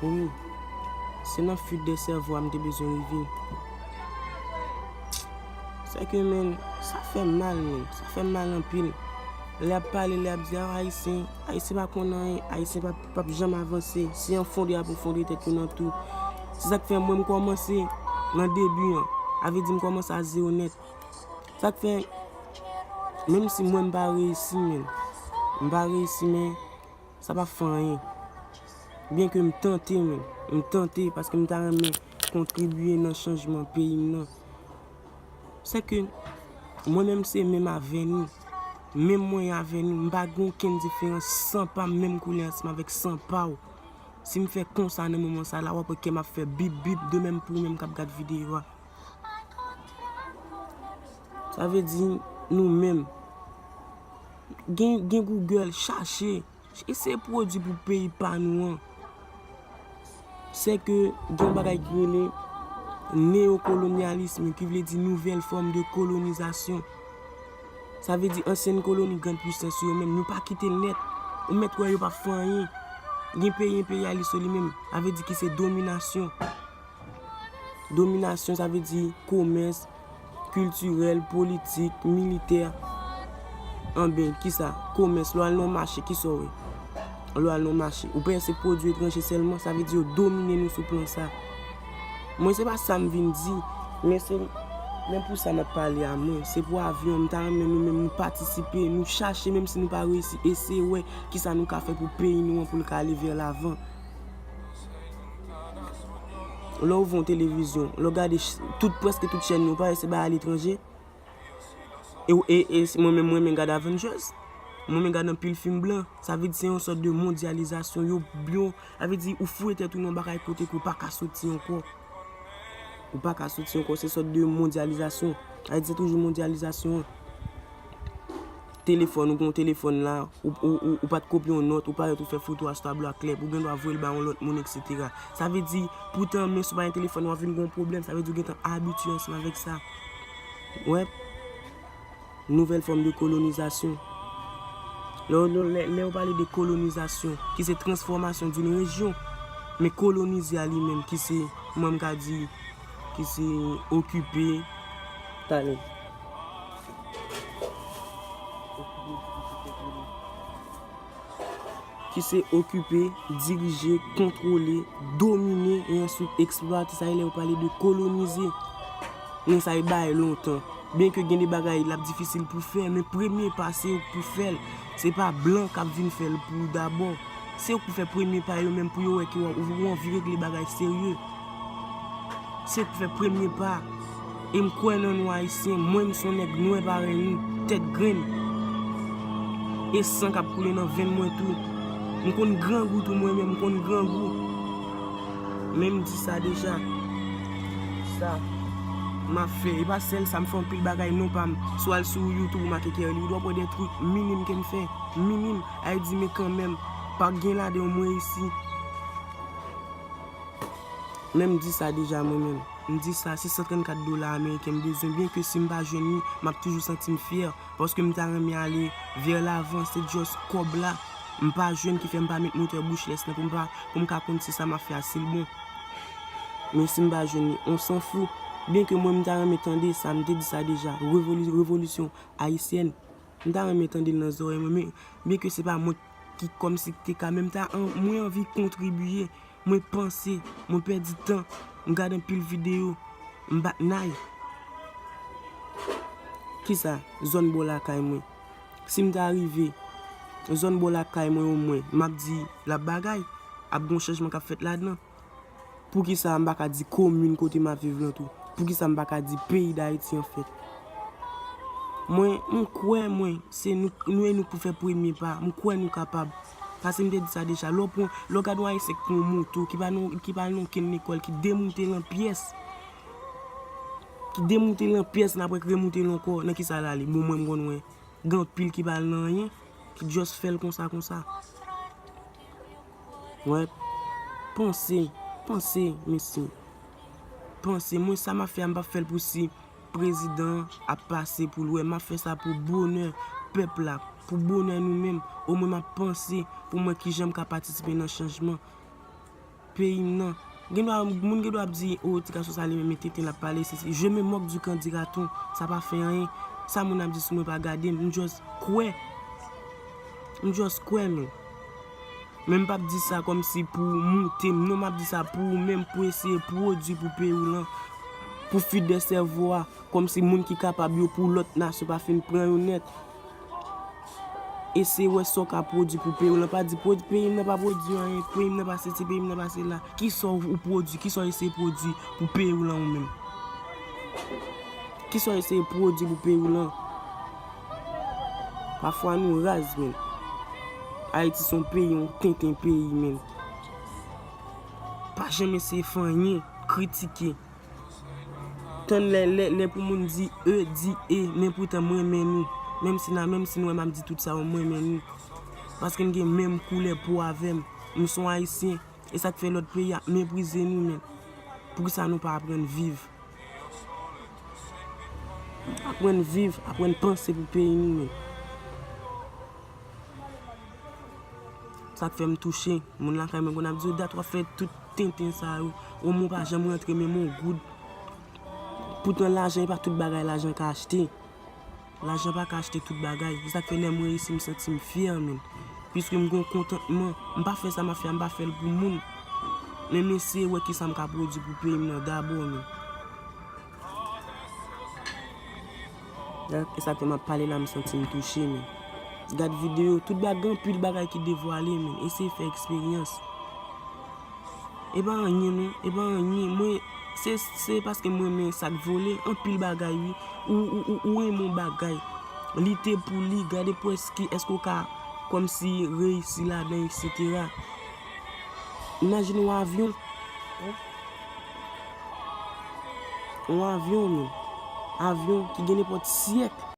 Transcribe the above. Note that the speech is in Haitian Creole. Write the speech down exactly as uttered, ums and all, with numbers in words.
Wi, se nan fuite de sèvo a m te bezwen rive. Sèke, menn, sa fè m mal, menn. Sa fè m mal anpil. Lè y ap pale, lè y ap di, "Ah, Ayisyen, Ayisyen pa konn anyen, Ayisyen p ap, p ap janm avanse." Se anfonde y ap anfonde tèt yo nan tou. Se sa k fè mwen, m kòmanse nan debi an. Sa vle di m kòmanse a zewo nèt. Sa k fè, menm si mwen m pa reyisi, menn, m pa reyisi, men sa p ap fè anyen. Byenke m tante, menn, m tante paske m ta renmen kontribye nan chanjman peyi m nan. Sèke mwen menm se menm avè nou. Menm mwen avè nou. M pa gen okenn diferans. San pa m menm koulè ansanm avèk san pa w. Si m fè konsa nan moman sa la, w ap wè kè m ap fè bip bip, de menm pou ou menm k ap gad videyo a. Sa vle di nou menm. Gen, gen Google, chache. Eseye pwodui pou peyi pa nou an. Sèke gen yon bagay ki rele neyokolonyalism, ki vle di nouvèl fòm de kolonizasyon. Sa vle di ansyen koloni, grann pwisans yo menm, nou pa kite l nèt. Ou mèt wè yo p ap fè anyen. Gen peyi enperyalis yo li menm. Sa vle di ki se dominasyon. Dominasyon, sa vle di komès, kiltirèl, politik, militè. Anben, kisa? Komès, lè w al nan yon mache, kisa w wè? Lè w al nan yon mache, ou panse se pwodui etranje sèlman, sa vle di yo domine nou sou plan sa. Mwen, se pa sa m vin di, men se, men pou sa m ap pale a mwen. Se pou avyon, m ta renmen nou menm nou patisipe, nou chache, menm si nou pa reyisi, eseye wè kisa nou ka fè pou peyi nou an, pou l ka ale vè lavan. Lè w ouvri yon televizyon, lè w gade ch-, tout, prèske tout chèn yo, ou pa wè se bay aletranje. E, e, e mwen menm, mwen renmen gade Avengers. Mwen renmen gade anpil fim blan. Sa vle di se yon sòt de mondyalizasyon. Yo, yo, sa vle di ou foure tèt ou nan yon bagay kote ke ou pa ka soti ankò. Ou pa ka soti ankò, se sòt de mondyalizasyon. Sa vle di se toujou mondyalizasyon an. Telefòn, ou gen yon telefòn la, ou, ou, ou, ou pa t kopye yon nòt, ou parèt ou fè foto a sou tablo a klè, ou gen dwa voye l ba yon lòt moun, etsetera. Sa vle di, poutan, men si w pa gen telefòn, w ap vin gen yon pwoblèm, sa vle di ou gentan abitye ansanm avèk sa. Wè, nouvèl fòm de kolonizasyon. Lè, lè, lè, lè yo pale de kolonizasyon, ki se transformation d'une région, men kolonize a li menm, ki se, mwen m ka di, ki se okipe, talè. Ki se okipe, dirije, kontwole, domine e answit eksplwate. Sa e lè yo pale de kolonize. Men sa e bay lontan. Byenke gen de bagay l ap difisil pou fè, men premye pa se ou k pou fè l. Se pa blan k ap vin fè l pou ou dabò. Se ou k pou fè premye pa yo menm pou yo wè ke w, ou anvi regle bagay serye. Se ou k fè premye pa. E m kwè nan nou Ayisyen, mwen m se yon nèg nwè parèy nou, tèt grenn. E san k ap koule nan venn mwen tou. M konn grangou tou mwen menm, m konn grangou. Men m di sa deja. Sa m ap fè, e pa sèl sa, m fè anpil bagay non pa m. Si w al sou YouTube ou make Kerly Wood, w ap wè de trik minim ke m fè. Minim, ay di men kanmenm, pa gen ladan yo m reyisi. Men m di sa deja mwen menm. M di sa, se san trannkat dola ameriken m bezwen, byenke si m pa jwenn li, m ap toujou santi m fyè, paske m ta renmen ale vè lavan, se just kòb la m pa jwenn ki fè m pa met motè bouchlès lan pou m pa, pou m ka konn si sa m ap fè a si l bon. Men si m pa jwenn li, on s'en fout. Byenke mwen m ta renmen tande sa, m te di sa deja, revoli-, revolisyon ayisyèn. M ta renmen tande l nan zòrèy mwen, men byenke se pa mwen ki kòmsi ki te ka, men m ta an-, mwen anvi kontribye. Mwen panse, mwen pèdi tan, m gade anpil videyo, m bat nay. Kisa? Zòn bò lakay mwen. Si m ta rive zòn bò lakay mwen omwen, m ap di l ap bagay, ap gen yon chanjman k ap fèt ladan. Poukisa m pa ka di komin kote m ap viv lan tou? Poukisa m pa ka di peyi Dayiti anfèt? Mwen, m kwè, mwen, se nou, nou e nou k pou fè premye pa. M kwè nou kapab. Paske m te di sa deja. Lè w pran, lè w gade yon ayisyen k pran yon moto, ki pa nan, ki pa nan okenn lekòl, ki demoute l an pyès, ki demoute l an pyès, n apre k remoute l ankò, nan kisa l ale? Bon, mwen, m konn wè. Gen anpil ki pa al nan anyen, ki just fè l konsa, konsa. Wè, panse, panse, mesye. Panse, mwen sa m ap fè a, m p ap fè l pou si prezidan ap pase pou l wè. M ap fè sa pou bonè pèp la, pou bonè nou menm. Omwen m ap panse pou mwen kijan m ka patisipe nan chanjman. peyi m nan. Gen dwa, moun gen dwa ap di, "O, ti gason sa li menm e tenten l ap pale, sesi." Je me moque du candidaton, sa pa fè anyen. Sa moun ap di sou mwen pa gade m, m just kwè. M just kwè, men. Men m p ap di sa kòmsi pou moute m, non, m ap di sa pou ou menm, pou eseye pwodui pou peyi w lan, pou fidèl sèvo a, kòmsi moun ki kapab yo pou lòt nasyon pa fin pran yo nèt. Eseye wè sa w ka pwodui pou peyi w lan. Pa di pwodui, peyi m nan pa pwodui anyen, peyi m nan pa sesi, peyi m nan pa sela. Kisa w pwodui, kisa w eseye pwodui pou peyi w lan ou menm? Kisa w eseye pwodui pou peyi w lan? Pafwa nou raz, men. Ayiti se yon peyi, yon tenten peyi, men. Pa janm eseye fè anyen, kritike. Tann lè, lè, lè pou moun di e, di e, men poutan m renmen nou. Menm si n a, menm si nou wè m ap di tout sa yo, m renmen nou. Paske n gen menm koulè po avè m. Nou se yon Ayisyen. E sa k fè lòt peyi ap meprize nou, men. Poukisa nou pa aprann viv? Aprann viv, aprann panse pou peyi nou, men. Sa k fè m touche. Moun lakay mwen konn ap di, "Dat w ap fè tout tenten sa yo. Omwen w pa janm rantre menm yon goud." Poutan lajan, e pa tout bagay lajan ka achte. Lajan pa ka achte tout bagay. Se sa k fè lè m reyisi, m santi m fyè, men. Piske m gen kontantman. M pa fè sa m ap fè a, m pa fè l pou moun. Men m eseye wè kisa m ka pwodui pou peyi m nan dabò, men. E sa k fè m ap pale la, m santi m touche, men. Gad videyo, tout bagay, anpil bagay ki devwale, men. Eseye fè eksperyans. E pa anyen, non. E pa anyen. Mwen, se, se paske m renmen sa k vole. Anpil bagay, wi. Ou, ou, ou, ou renmen yon bagay. Lite pou li, gade pou èske, èske w ka kòmsi reyisi ladan, etsetera. Imajine yon avyon. Yon avyon, men. Avyon ki gen nenpòt syèk.